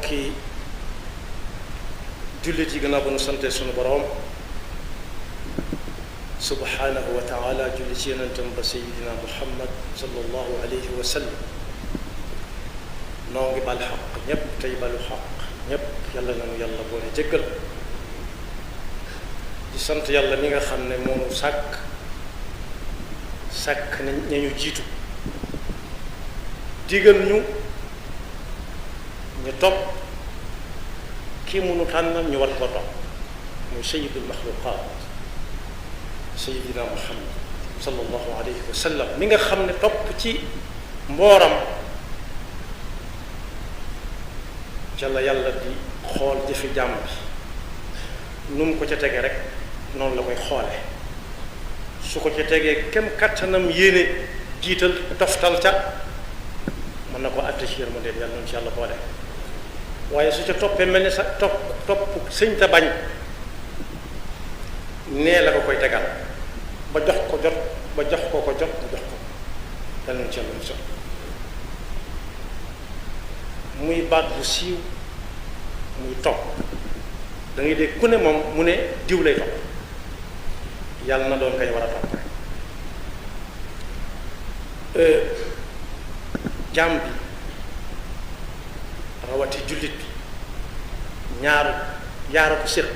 mbokki jullit yi gannaaw ba nu sante sunu boroom subhanahu wa taala julli ci yonentam ba sayidina muhammad sallallahu alayhi wa sallam noo ngi bal xaq ñépp tey balu xaq ñépp yàlla nanu yàlla boole jéggal di sant yàlla mi nga xam ne moonu sàkk na ñu jiitu digal ñu topp kii munu tànnal ñu war koo topp muy sayyidul maxluqaat sayyidina muhammad sallallahu alayhi wa sallam mi nga xam ne topp ci mbooram ca la yàlla di xool jëfi jàmm bi nu mu ko ca tege rek noonu la koy xoole su ko ca tegee kem kattanam yéene jiital toftal ca mën na ko àtte ci yërmande yàlla noonu ci yàlla boole waaye su ca toppee mel ni sa topp sëñ ta bañ nee la ko koy tegal ba jox ko jot ba jox ko ko jot ba jox ko yàlla noonu ci yàlla musal muy baat bu siiw muy topp da ngay dégg ku ne moom mu ne diw lay topp yàlla na doon kañ war a topp rek jaam bi rawati jullit bi yaara ko séq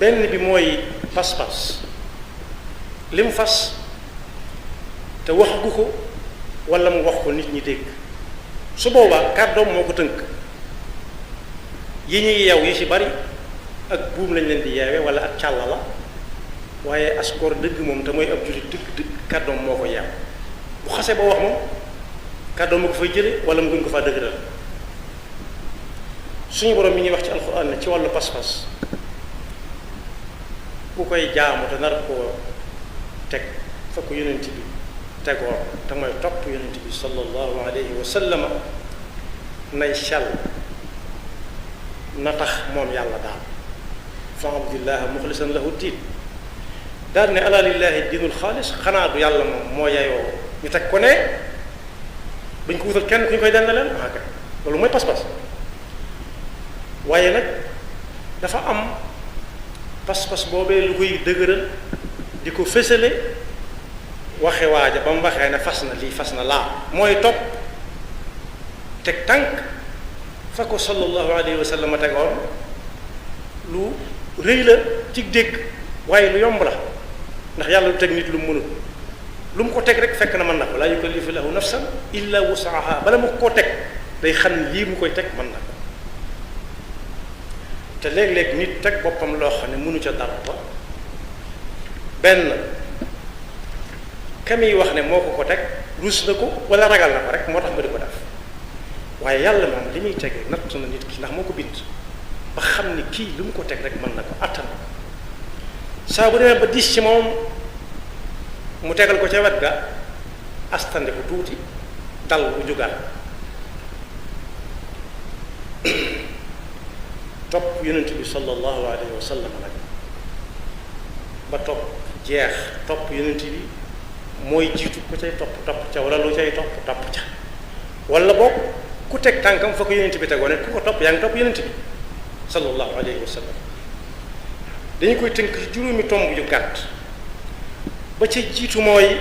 benn bi mooy pas-pas li mu fas te waxagu ko walla mu wax ko nit ñi dégg su boobaa kàddoom moo ko tënk yi ñuy yeew yi ci bari ak buum lañ leen di yeewe walla ak càlla la waaye askor dëgg moom te mooy ab jullit dëgg kàddoom moo ko yeew bu xasee ba wax moom kàddoom moo ko fay jële walla mu gën ko faa dëgëral suñu borom mi ngi wax ci alxuraan ne ci wàllu pas-pas ku koy jaamu te nar koo teg fa ko yonent bi tegoon te mooy topp yonent bi sallallahu alayhi wa sallama nay sell na tax moom yàlla daal fa abdillahi muxlisan lahu diin daal ne ala lillahi diinul xaalis xanaa du yàlla moom moo yayoo ñu teg ko ne bañ ko wutal kenn ku ñu koy dendaleen kay loolu mooy pas-pas waaye nag dafa am pas-pas boobee lu koy dëgëral di ko fësale waxe waaja ba mu waxee ne fas na lii fas na laa mooy topp teg tànk fa ko sallallahu alayhi wa sallam tegoon lu rëy la ci dégg waaye lu yomb la ndax yàlla lu teg nit lu mu mënul lu mu ko teg rek fekk na mën na ko laa yukallifu lahu nafsan illa wusaha bala mu koo teg day xam ne lii mu koy teg mën na ko te léeg-léeg nit teg boppam loo xam ne mënu ca dara ba benn ka muy wax ne moo ko teg rus na ko wala ragal na ko rek moo tax ma di ko def waaye yàlla moom li muy tege natt na nit ki ndax moo ko bind ba xam ne kii lu mu ko teg rek mën na ko attan saa bu demee ba diis ci moom mu tegal ko ca wet ga astande ko tuuti dal bu jugaat topp yonent bi sallallahu alayhi wa sallam nag ba topp jeex topp yonent bi mooy jiitu ku cay topp ca wala lu cay topp ca wala boog ku teg tànkam fa ko yonent bi tegoo ne ku ko topp yaa ngi topp yonent bi sallallahu alayhi wa sallam dañu koy tënk ci juróomi tomb yu gàtt ba ca jiitu mooy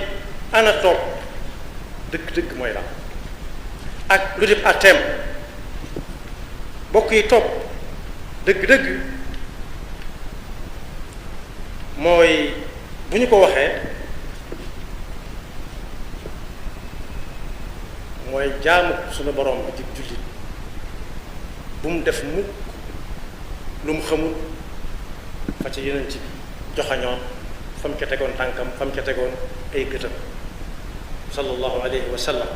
ana topp dëgg-dëgg mooy la ak lu def àtteem bokk yi topp dëgg-dëgg mooy bu ñu ko waxee mooy jaamu suñu borom bi di jullit bu mu def mukk lu mu xamul fa ca yonent bi joxañoon fa mu ca tegoon tànkam fa mu ca tegoon ay gëtam sallallahu alayhi wa sallam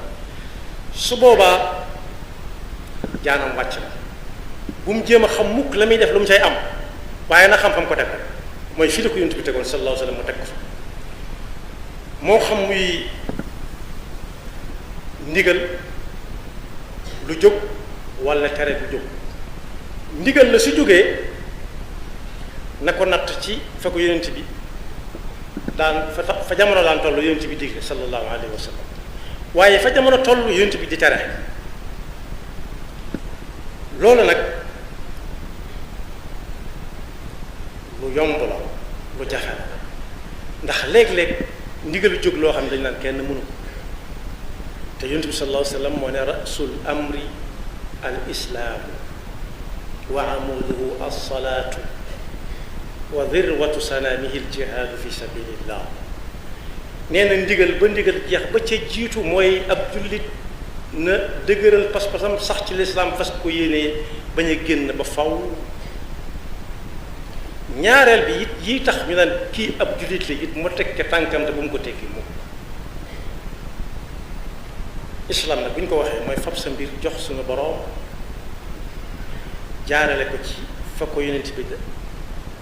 su boobaa jaanam wàcc na bu mu jéem a xam mukk la muy def lu mu cay am waaye na xam fa mu ko teg mooy fii la ko yonent bi tegoon sallallahu alayhi wa sallam mu teg ko fa moo xam muy ndigal lu jóg walla tere bu jóg ndigal la su jógee na ko natt ci fa ko yonent bi daan fa jamono daan toll yonent bi digle sallallahu alayhi wa sallam waaye fa jamono toll yonent bi di tere loolu nag lu yomb la lu jafe la ndax léeg-léeg ndigalu jóg loo xam ne dañ naan kenn mënu ko te yonent bi sallallahu alayhi wa sallam moo ne rasul amri al islaamu wa amuduhu alsalaatu wa dirwatu sanaamihi aljihaadu fi sabilillah nee na ndigal ba ndigal jeex ba ca jiitu mooy ab jullit na dëgëral pas-pasam sax ci lislaam fas ko yéenee bañ a génn ba faw ñaareel bi it yi tax ñu naan kii ab jullit la it mu teg ca tànkam te bu mu ko tekki moom islam nag bu ñu ko waxee mooy fab sa mbir jox suñu boroom jaarale ko ci fa ko yonent bi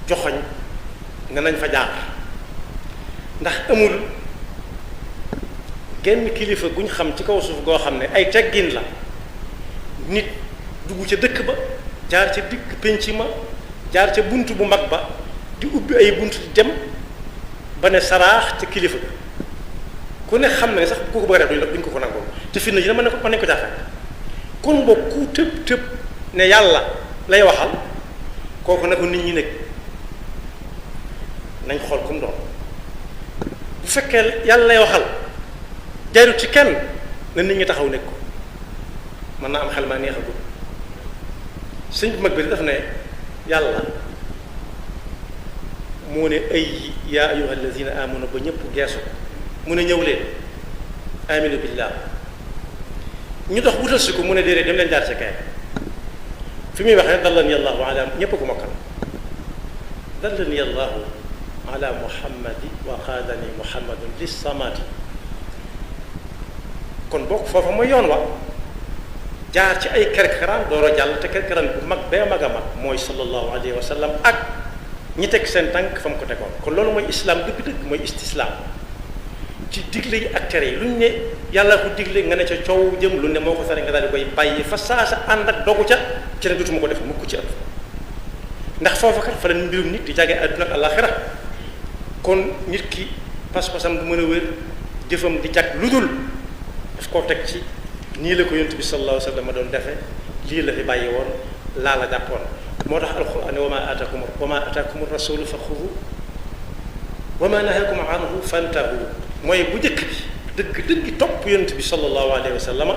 joxoñ ne nañ fa jaar ndax amul genn kilifa guñ xam ci kaw suuf goo xam ne ay teggin la nit dugg ca dëkk ba jaar ca digg pénc ma jaar ca bunt bu mag ba di ubbi ay bunt di dem ba ne saraax ca kilifa ga ku ne xam ne sax ku ko bëgg a def duñ ko nangoo te fi na ji ne mën nañ ko jaaxal kon boog ku tëb tëb ne yàlla lay waxal kooku nag nit ñi nekk nañ xool ku mu doon bu fekkee yàlla lay waxal jaarut ci kenn na nit ñi taxaw nekk ko mën naa am xel maa neexagul sëñ bu mag bi daf ne yàlla moo ne ay yaa ayyuha alladina amanu ba ñëpp geesu mu ne ñëw leen aminu billah ñu dox wutal si ko mu ne déedéet dem leen jaar ci kay fi muy waxee dallani allahu ala ñëpp ko mokkal dallani allahu ala muhammadi wa qaadani muhammadun lis samati kon bokk foofa mooy yoon wa jaar ci ay kerkaraan door a jàll te kerkaraan bu mag bee mag a mag mooy sallallahu alayhi wa sallam ak ñi teg seen tànk fa mu ko tegoon kon loolu mooy islam dëgg-dëgg mooy istislaam ci digle yi ak tere yi lu ñu ne yàlla ko digle nga ne ca coow jëm lu ne moo ko tere nga daal di koy bàyyi fa saa sa ànd ak dogu ca ci ne dutuma ko def mukk ci ëpp ndax foofa kat fa la mbirum nit di jage àdduna ak àllaaxira kon nit ki pas-pasam du mën a wér jëfam di jag lu dul daf koo teg ci nii la ko yonent bi sallallahu alayhi wa sallam doon defee lii la fi bàyyi woon laa la jàppoon moo tax alquran ne wa ma ataakum rasulu fa xudu wa ma nahakum anhu fantahu mooy bu njëkk bi dëgg topp yonent bi sallallahu alayhi wa sallam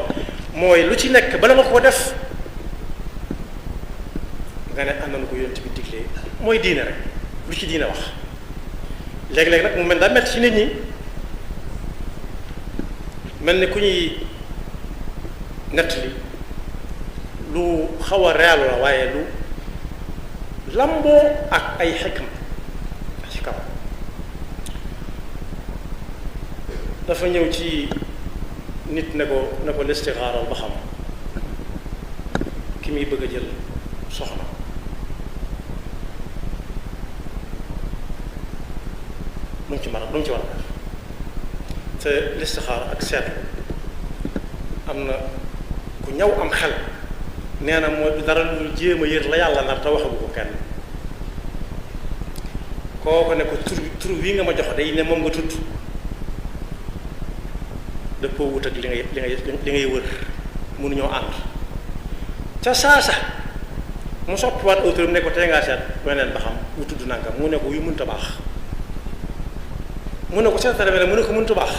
mooy lu ci nekk bala nga ko def nga ne am na ko yonent bi diglee mooy diine rek lu ci diine wax léegi-léegi nag mu mel daa metti ci nit ñi mel ni ku ñuy nettali lu xaw a reelu la waaye lu lamboo ak ay xikma ci kaw dafa ñëw ci nit ne ko listixaaral ba xam ki muy bëgg a jël soxna lu mu ci war a def te listixaar ak seetlu am na ku ñaw am xel nee na mooy du dara lu jéem a yër la yàlla nar te waxagu ko kenn kooko ne ko tur wi nga ma jox day ne moom nga tudd dëppoo wut ak li ngay wër mënuñoo ànd ca saasa mu soppiwaat autorom ne ko tey ngaa seet weneen ba xam wu tudd nangam mu ne ko yu mënta baax mu ne ko seetare ne mu ne ko mënta baax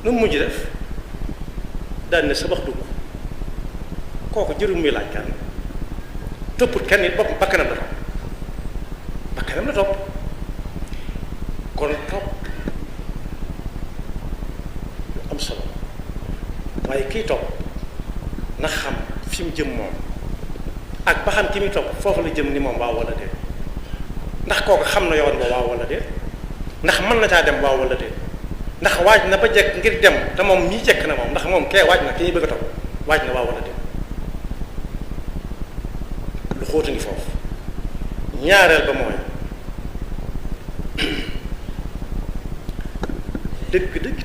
nu mu mujj def daal ne sabax dugg kooku jërum muy laaj kenn topput kenn it boppam bakkanam la topp kon topp lu am solo waaye kiy topp na xam fi mu jëm moom ak ba xam ki muy topp foofu la jëm ni moom waaw wala déet ndax kooku xam na yoon ba waaw wala déet ndax mën na caa dem waaw wala déet ndax waaj na ba jekk ngir dem te moom mii jekk na moom ndax moom kee waaj na ki ñuy bëgg a topp waaj na waaw wala déet lu xóotu ngi foofu ñaareel ba mooy dëgg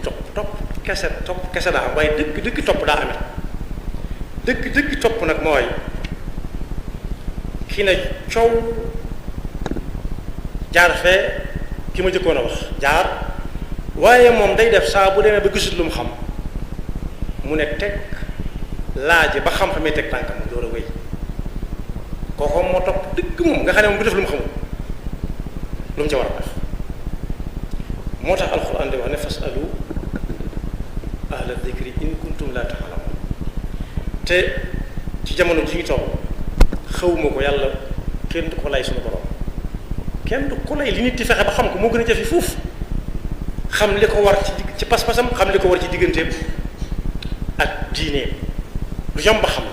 topp kese daa am waaye dëgg topp daa amee dëgg topp nag mooy ki ne coow jaar fee ki ma jëkkoon a wax jaar waaye moom day def saa bu demee ba gisul lu mu xam mu ne teg laaje ba xam fa muy teg tànkam mu door a wéy kooku moo topp dëgg moom nga xam ne moom du def lu mu xamul lu mu ca war a def moo tax alxuraan di wax ne fasalu ahla dikri in kuntum la ta'lamun te ci jamono ji ñu toll xawma ko yàlla kenn du ko lay suñu borom kenn du ko lay li nit di fexe ba xam ko moo gën a jafe fuuf xam li ko war ci pas-pasam xam li ko war ci digganteem ak diineem lu yomb ba xam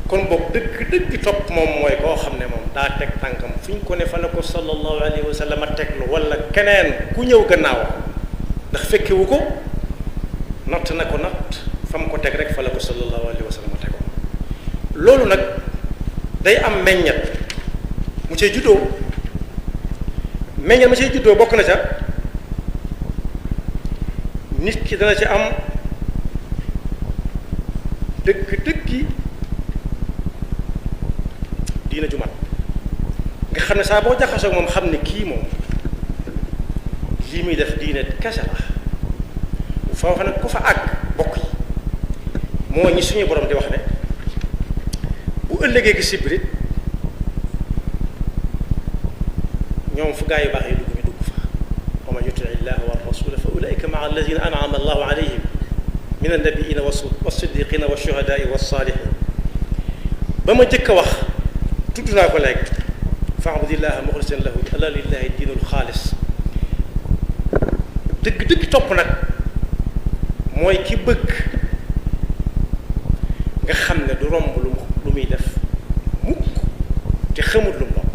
kon boog dëgg topp moom mooy koo xam ne moom daa teg tànkam fu ñu ko ne fa la ko sallallahu alayhi wa sallam teglu wala keneen ku ñëw gannaaw ndax fekkewu ko natt na ko natt fa mu ko teg rek fa la ko sallallahu alayhi wa sallam tegoon loolu nag day am meññet mu cee juddoo meññet ma cee juddoo bokk na ca nit ki dana ci am dëgg diina ju mat nga xam ne saa boo jaxasoo moom xam ne kii moom lii muy def diine kese la foofa nag ku fa àgg bokk yi moo ñi suñu borom di wax ne bu ëllëgee gi sibrit ñoom fu gaa yu baax yi dugg ñu dugg fa wa man yuti illaha wa rasula fa ulaika maa alladina an'ama allahu alayhim min annabiina wa siddiqina wa shuhadaai wa saalihin ba ma jëkk a wax tudd naa ko léegi fa'budillaha muxlisan lahu ala lillahi diinul xaalis dëgg topp nag mooy ki bëgg nga xam ne du romb lu muy def mukk te xamut lu mu doon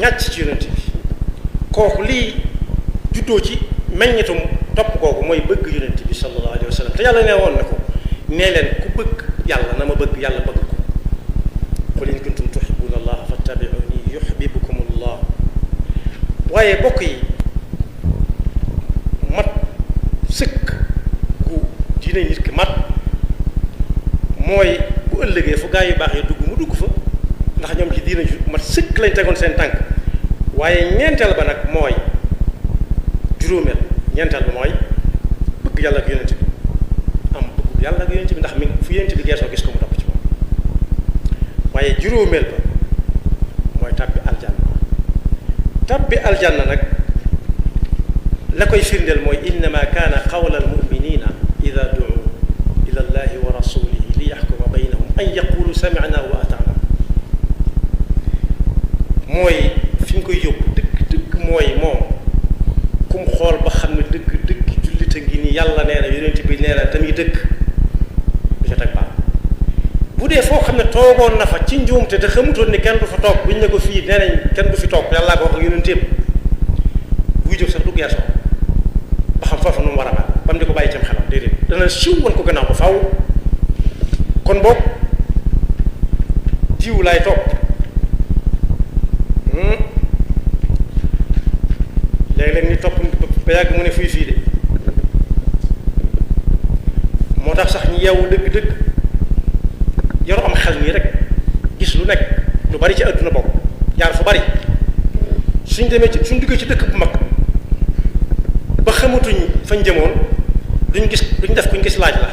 ñàcc ci yonent bi kooku lii juddoo ci meññitum topp kooku mooy bëgg yonent bi sallallahu alayhi wa sallam te yàlla nee woon na ko nee leen ku bëgg yàlla na ma bëgg yàlla bëgg ko qul in kuntum tuhibbuna allaha fattabi'uni yuhibbukum allah waaye bokk yi mat sëkk ku diine nit ki mat mooy bu ëllëgee fu gaa yu baax yi dugg mu dugg fa ndax ñoom ci diine ju mat sëkk lañ tegoon seen tànk waaye ñeenteel ba nag mooy juróomeel ñeenteel ba mooy bëgg yàlla ak yonent bi am bëgg yàlla ak yonent bi ndax mi fu yonent bi geesoo gis ko mu topp ci moom waaye juróomeel ba mooy tàbbi aljanna nag la koy firndeel mooy innama kaana qawla almuminina ida duu ila allahi wa rasulihi li yaxkuma baynahum an yaqulu samicna wa ataana mooy fi ñu koy yóbbu dëgg mooy moom kum xool ba xam ne dëgg jullita ngi ni yàlla nee na yonent bi nee na tamit dëgg du ca teg baax bu dee foo xam ne toogoon na fa ci njuumte te xamutoon ni kenn du fa toog buñ ne ko fii nee nañ kenn du fi toog yàllaa ko wax ak yonenteem buy jóg sax du geesoo ba xam foofu nu mu war a mel ba mu di ko bàyyi cam xelam déedéet dana siw woon ko gannaaw ba faw kon boog jiw laay topp léeg-léeg ni topp ba yàgg mu ne fii de moo tax sax ñi yeewu dëgg yoru am xel nii rek gis lu nekk lu bari ci àdduna bokk jaar fu bari suñ demee ci suñ duggee ci dëkk bu mag ba xamatuñ fañ jëmoon duñ def kuñ gis laaj la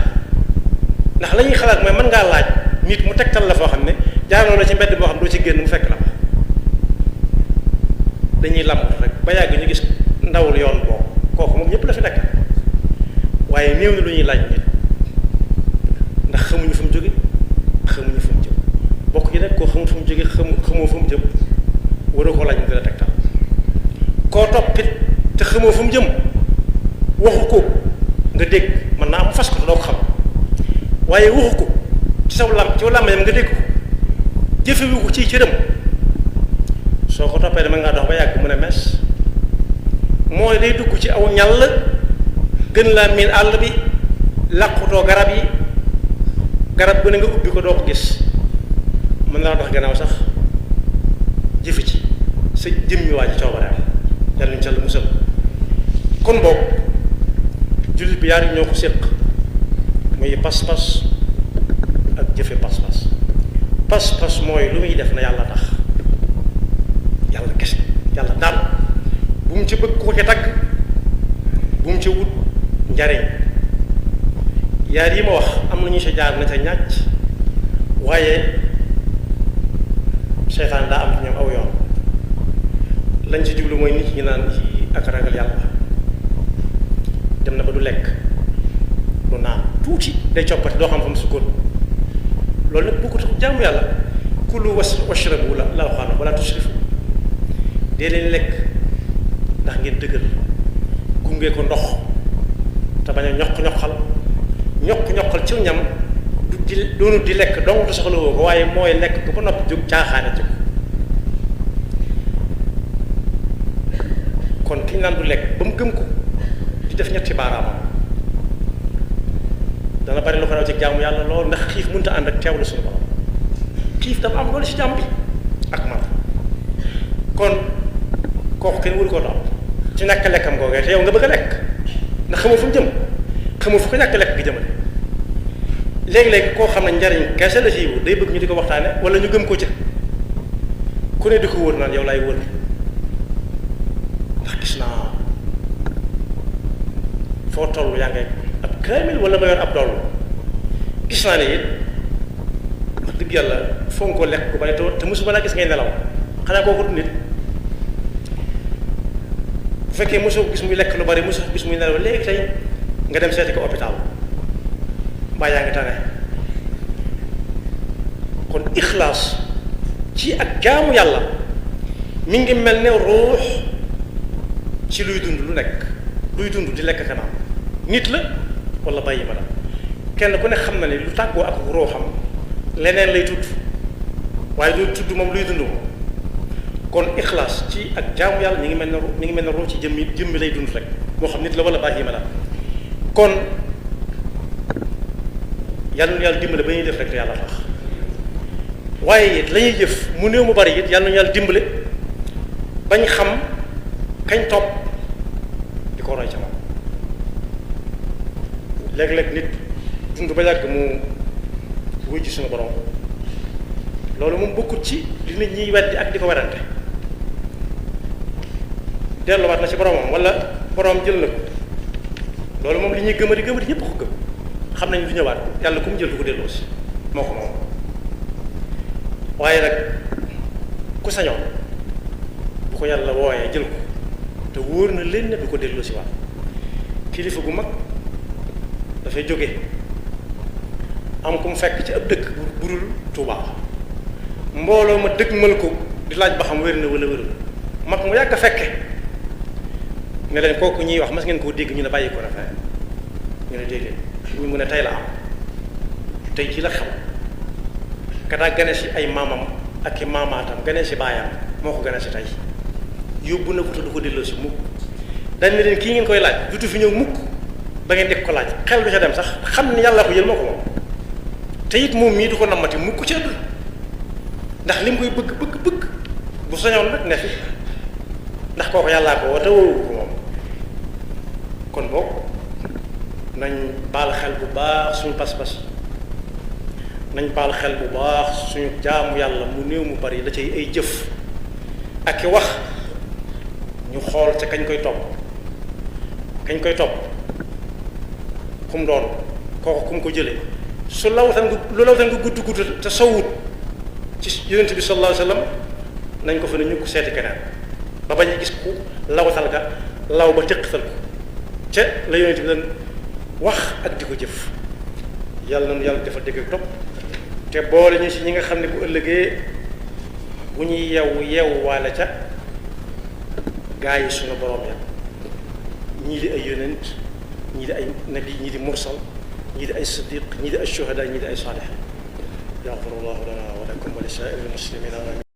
ndax la ñuy xalaat mooy mën ngaa laaj nit mu tegtal la foo xam ne jaaroo la ci mbedd boo xam doo ci génn mu fekk la fa dañuy làmbut rek ba yàgg ñu gis ndawul yoon boobu kooku moom ñëpp la fi nekk waaye néew na lu ñuy laaj nit ndax xamuñu fu mu jóge xamuñu fu mu jëm bokk yi nag koo xamul fu mu jóge xamoo fu mu jëm waroo ko laaj mu gën a tegtal koo toppit te xamoo fu mu jëm waxu ko nga dégg mën naa am fas ko te doo ko xam waaye waxu ko ci saw lam ci làmmiñam nga dégg ko jëfewu ko ci cëram soo ko toppee dama ngaa dox ba yàgg mu ne mes mooy day dugg ci aw ñàll gën laa miin àll bi làqutoo garab yi garab bu ne nga ubbi ko doo ko gis mën naa dox gannaaw sax jëfi ci sa jëmmi waa ji coobareem yàlla ñu ca la musal kon boog jullit bi yaar yi ñoo ko séq muy pas-pas ak jëfe pas-pas mooy lu muy def na yàlla tax yàlla kese yàlla daal bu mu ci bëgg ko ca tagg bu mu ci wut njariñ yaar yi ma wax am na ñu sa jaar na ca ñàcc waaye seytaan daa am ci ñoom aw yoon lañ ci jublu mooy nit ñi naan ci ak ragal yàlla dem na ba du lekk du naan tuuti day coppati doo xam fa mu sukkoon loolu nag bu ko tax jaamu yàlla kulu washrabu la waxaana wala tusrifu dee leen lekk ndax ngeen dëgër gunge ko ndox te bañ a ñoq-ñoqal ci ñam du di doonu di lekk dong te soxla woo ko waaye mooy lekk ko ba noppi jóg caaxaane ci ko kon ki ñu naan du lekk ba mu gëm ko di def ñetti baaraamam dana bari lu ko raw ci jaamu yàlla lool ndax xiif mënut a ànd ak teewlu suñu borom xiif dafa am loolu ci jàmm bi ak man kon kooku kenn wuru koo daw ci ñàkk lekkam googee te yow nga bëgg a lekk ndax xamoo fu mu jëm xamoo fu ko ñàkk lekk gi jëmale léegi-léegi koo xam ne njariñ kese la ci day bëgg ñu di ko waxtaane wala ñu gëm ko ci ku ne di ko wër naan yow laay wër ndax gis naa foo toll yaa ngi ab kaamil wala nga yor ab doll gis naa ne it wax dëgg yàlla foo nga ko lekk ko bari te mosuma laa gis ngay nelaw xanaa kooku du nit bu fekkee mosoo gis muy lekk lu bari mosoo gis muy nelaw léegi tey nga dem seeti ko hôpital mbaa yaa ngi tane kon ixlaas ci ak jaamu yàlla mi ngi mel ne ruux ci luy dund lu nekk luy dund di lekk kanam nit la wala bàyyi ma la kenn ku ne xam na ne lu tàggoo ak ruuxam leneen lay tudd waaye du tudd moom luy dund moom kon ixlaas ci ak jaamu yàlla mi ngi mel ne ruux ci jëmmi lay dund rek moo xam nit la wala bàyyi ma la kon yàlla nu yàlla dimbale ba ñuy def rek te yàlla tax waaye it la ñuy jëf mu néew mu bari it yàlla nu yàlla dimbale bañ xam kañ topp di ko roy ca moom léeg-léeg nit dund ba yàgg mu wuy ci suñu borom loolu moom bokkut ci li nit ñiy weddi ak di ko werante delluwaat na ci boromam wala borom jël na ko loolu moom li ñuy gëmadi ñëpp ko gëm xam nañ du ñëwaat yàlla ku mu jël du ko delloo si moo ko moom waaye nag ku sañoon bu ko yàlla wooyee jël ko te wóor na leen ne du ko delloo si waat kilifa gu mag dafay jóge am ku mu fekk ci ab dëkk bu dul Tuubaa mbooloo ma dëgmal ko di laaj ba xam wér na wala wérul mag mu yàgg a fekke ne leen kooku ñuy wax mas ngeen koo dégg ñu ne bàyyi ko na fee ñu ne déedéet ñu mu ne tey la am tey ci la xew kataa gane si ay maamam ak i maamaatam gane si baayam moo ko gane si tey yóbbu na ko te du ko delloo si mukk dañ ne leen kii ngeen koy laaj dutu fi ñëw mukk ba ngeen dégg ko laaj xel du ca dem sax xam ni yàlla ko jël moo ko moom te it moom mii du ko nammati mukk ci àdduna ndax li mu koy bëgg bu sañoon nag ne fi ndax kooku yàllaa ko woo te wóoru ko moom kon boog nañ baal xel bu baax suñu pas-pas nañ baal xel bu baax suñu jaamu yàlla mu néew mu bari la cay ay jëf ak i wax ñu xool ca kañ koy topp ku mu doon kooku ku mu ko jëlee su lawtan nga gudd te sowut ci yonent bi sallallahu alayhi wa sallam nañ ko fa ne ñu ko seeti keneen ba bañ a gis ku lawtal ga law ba téqtal ko ca la yonent bi doon wax ak di ko jëf yàlla noonu yàlla dafa dégg ak topp te boole ñu ci ñi nga xam ne bu ëllëgee bu ñuy yeewu waale ca gaa yi suñu borom ya ñii di ay yonent ñii di ay nabi ñii di mursal ñii di ay siddiq ñii di ay shuhada ñii di ay saalih yaxfirullahu lana wa lakum wa li saa'iril muslimina